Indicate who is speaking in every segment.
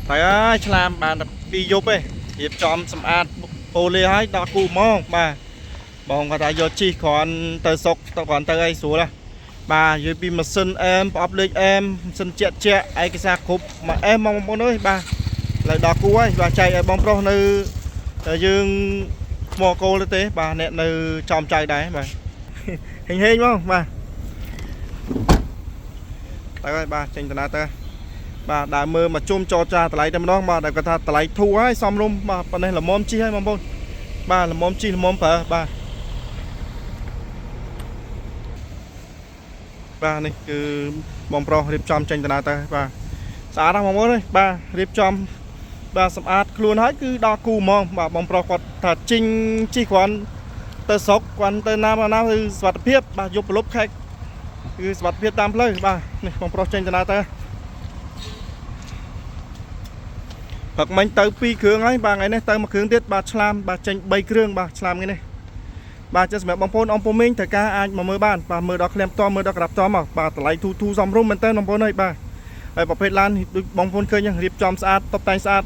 Speaker 1: ហើយអើយឆ្លាមបានតែពីរយប់ទេរៀបចំសម្អាតប៉ូលីហើយដល់គូហ្មងបាទបងគាត់ថាយកជីកគ្រាន់ទៅសុកទៅគ្រាន់ទៅអីស្រួលហ៎បាទនិយាយពីម៉ាស៊ីនអែមប្រអប់លេខអែមម៉ាស៊ីនជាក់ជាក់ឯកសារគ្រប់មកអែមហ្មងបងប្អូនអើយបាទឥឡូវដល់គូហើយបាទចែកឲ្យបងប្រុសនៅតែយើងថ្មគោលទៅទេបាទអ្នកនៅចំចៅដែរបាទហេងហេងហ្មងបាទទៅហើយបាទចេញតាណាទៅ បាទដើរមើលមកជុំចរចាតម្លៃតែម្ដងបាទដែលគាត់ថាតម្លៃធូរហើយសមរម្យបាទប៉ុណ្ណេះល្មមជីហើយបងប្អូនបាទល្មមជីល្មមប្រើបាទបាទនេះគឺបងប្រុសរៀបចំចេញដំណើរទៅបាទស្អាតណាស់បងប្អូនអើយបាទរៀបចំបាទសម្អាតខ្លួនហើយគឺដល់គូហ្មងបាទបងប្រុសគាត់ថាជីងជីគ្រាន់ទៅស្រុកគ្រាន់ទៅណាមកណាគឺសុវត្ថិភាពបាទយប់ប្រលប់ខែកគឺសុវត្ថិភាពតាមផ្លូវបាទនេះបងប្រុសចេញដំណើរទៅ ព្រឹកមិញទៅ2គ្រឿងហើយបាទថ្ងៃនេះទៅមួយគ្រឿងទៀតបាទឆ្លាមបាទចេញ3គ្រឿងបាទឆ្លាមថ្ងៃនេះបាទចឹងសម្រាប់បងប្អូនអំពូមីងត្រូវការអាចមកមើលបានបាទមើលដល់ឃ្លាំងផ្ទាល់មើលដល់ក្រាបផ្ទាល់មកបាទតម្លៃធូរធូរសមរម្យមែនតើបងប្អូនអើយបាទហើយប្រភេទឡានដូចបងប្អូនឃើញចឹងរៀបចំស្អាតតុបតែងស្អាត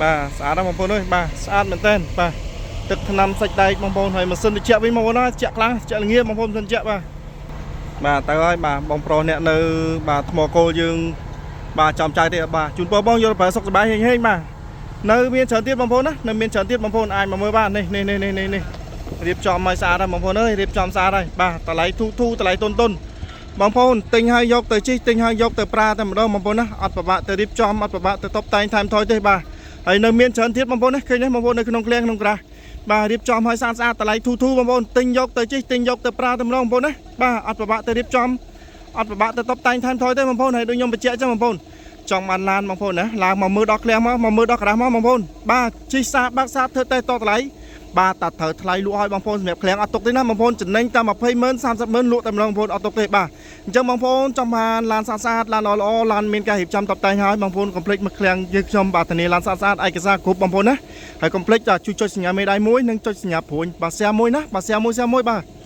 Speaker 1: បាទស្អាតណាស់បងប្អូនអើយបាទស្អាតមែនតើបាទទឹកថ្នាំសាច់ដែកបងប្អូនហើយម៉ាស៊ីនត្រជាក់វិញបងប្អូនណាត្រជាក់ខ្លាំងត្រជាក់ល្ងាបងប្អូនម៉ាស៊ីនត្រជាក់បាទបាទទៅហើយបាទបងប្រុសអ្នកនៅបាទថ្មគោលយើង បាទចំចៅទៀតបាទជូនពរបងយកទៅប្រើសុខសប្បាយហេងហេងបាទនៅមានច្រើនទៀតបងប្អូនណានៅមានច្រើនទៀតបងប្អូនអាចមកមើលបាននេះនេះនេះនេះនេះរៀបចំឲ្យស្អាតហើយបងប្អូនអើយរៀបចំស្អាតហើយបាទតម្លៃធូធូតម្លៃតុនតុនបងប្អូនទិញហើយយកទៅជីកទិញហើយយកទៅប្រើតែម្ដងបងប្អូនណាអត់ពិបាកទៅរៀបចំអត់ពិបាកទៅតុបតែងថែមថយទេបាទហើយនៅមានច្រើនទៀតបងប្អូនណាឃើញទេបងប្អូននៅក្នុងឃ្លាំងក្នុងក្រាស់បាទរៀបចំឲ្យស្អាតស្អាតតម្លៃធូធូបងប្អូនទិញយកទៅជីកទិញយកទៅប្រើតែម្ដងបងប្អូនណាបាទអត់ពិបាកទៅរៀបចំអត់ពិបាកទៅតុបតែងថែមថយទេបងប្អូនហើយដូចខ្ញុំបញ្ជាក់ចឹងបងប្អូន ចង់បានឡានបងប្អូនណាឡើងមកមើលដល់ឃ្លាំងមកមកមើលដល់ក្រាស់មកបងប្អូនបាទជីសាបាក់សាធ្វើតេតតថ្លៃបាទតាត្រូវថ្លៃលក់ឲ្យបងប្អូនសម្រាប់ឃ្លាំងអត់ទុកទេណាបងប្អូនចំណេញតែ20ម៉ឺន30ម៉ឺនលក់តែម្ដងបងប្អូនអត់ទុកទេបាទអញ្ចឹងបងប្អូនចង់បានឡានស្អាតស្អាតឡានល្អល្អឡានមានការរៀបចំតបតែងហើយបងប្អូនកុំភ្លេចមកឃ្លាំងយើងខ្ញុំបាទធានាឡានស្អាតស្អាតឯកសារគ្រប់បងប្អូនណាហើយកុំភ្លេចជួយចុចសញ្ញាមេដៃមួយនិងចុចសញ្ញាព្រួញបាទ share មួយណាបាទ share មួយ share មួយបាទ។